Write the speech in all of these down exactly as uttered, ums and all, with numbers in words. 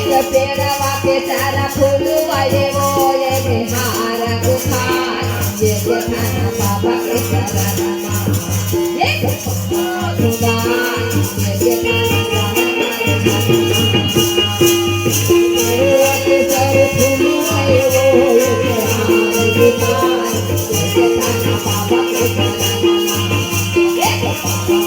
एक पेड़वा के चारा फूलवा ये वो ये बिहार बुखार, ये के खाना बाबा के चरणवा। एक भगवान, ये के खाना बाबा के चरणवा। पेड़वा के चारा फूलवा ये वो ये बिहार बुखार, ये के खाना बाबा के चरणवा। एक भगवान,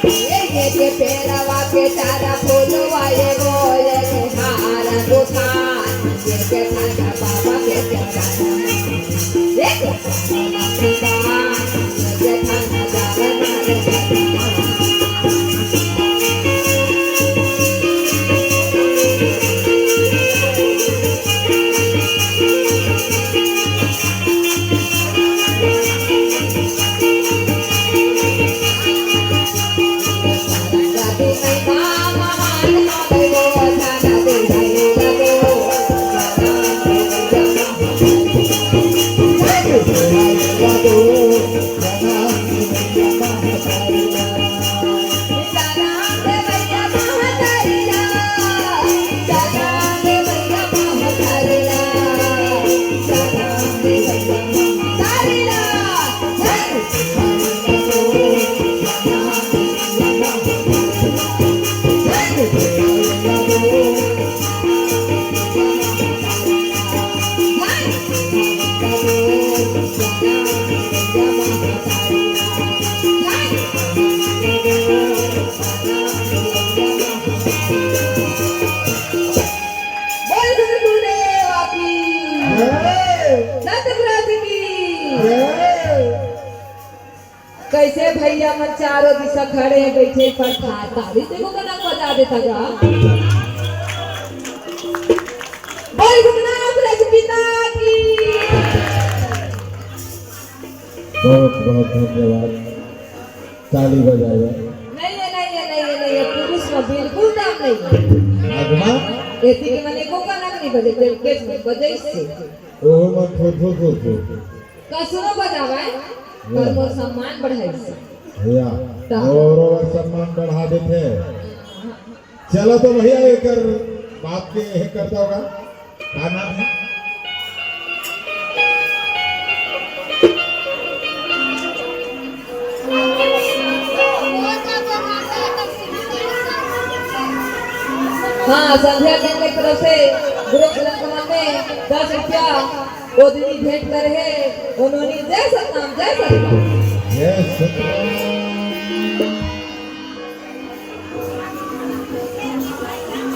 ये के पेड़वा के चारा फूलवा ये वो ये हार बुखार, ये के थाना बाबा के चरणवा। ये के थाना बाबा के चरणवा। बोल गुरु गुरुदेव की। जय। संत गुरुदेव की। जय। कैसे भैया मन चारों दिशा खड़े हैं, बैठे पर था-, ताली देखो कनक बजा देता गा। बोल गुरुनाथ रजपिता की। बहुत बहुत धन्यवाद। ताली बजावे। नहीं है, नहीं है, नहीं है, नहीं है, पुरुष में बिल्कुल दम नहीं है। अगवा? एती के मने को कनक नहीं बजे, लड़के में बजे से। ओहो, मत थो, थो, थो, थो। कसरो बजावे, पर मोर सम्मान बढ़ाई से। भैया, ता। और, और सम्मान बढ़ा देते हैं। चलो तो भैया, एकर बाप के यह करता होगा। का नाम है? हाँ, संध्या के तरफ से गुरु चरण कमल में दस रुपया वो दीदी भेंट करे है, उन्होंने जय सतनाम, जय सतनाम। जय सतनाम।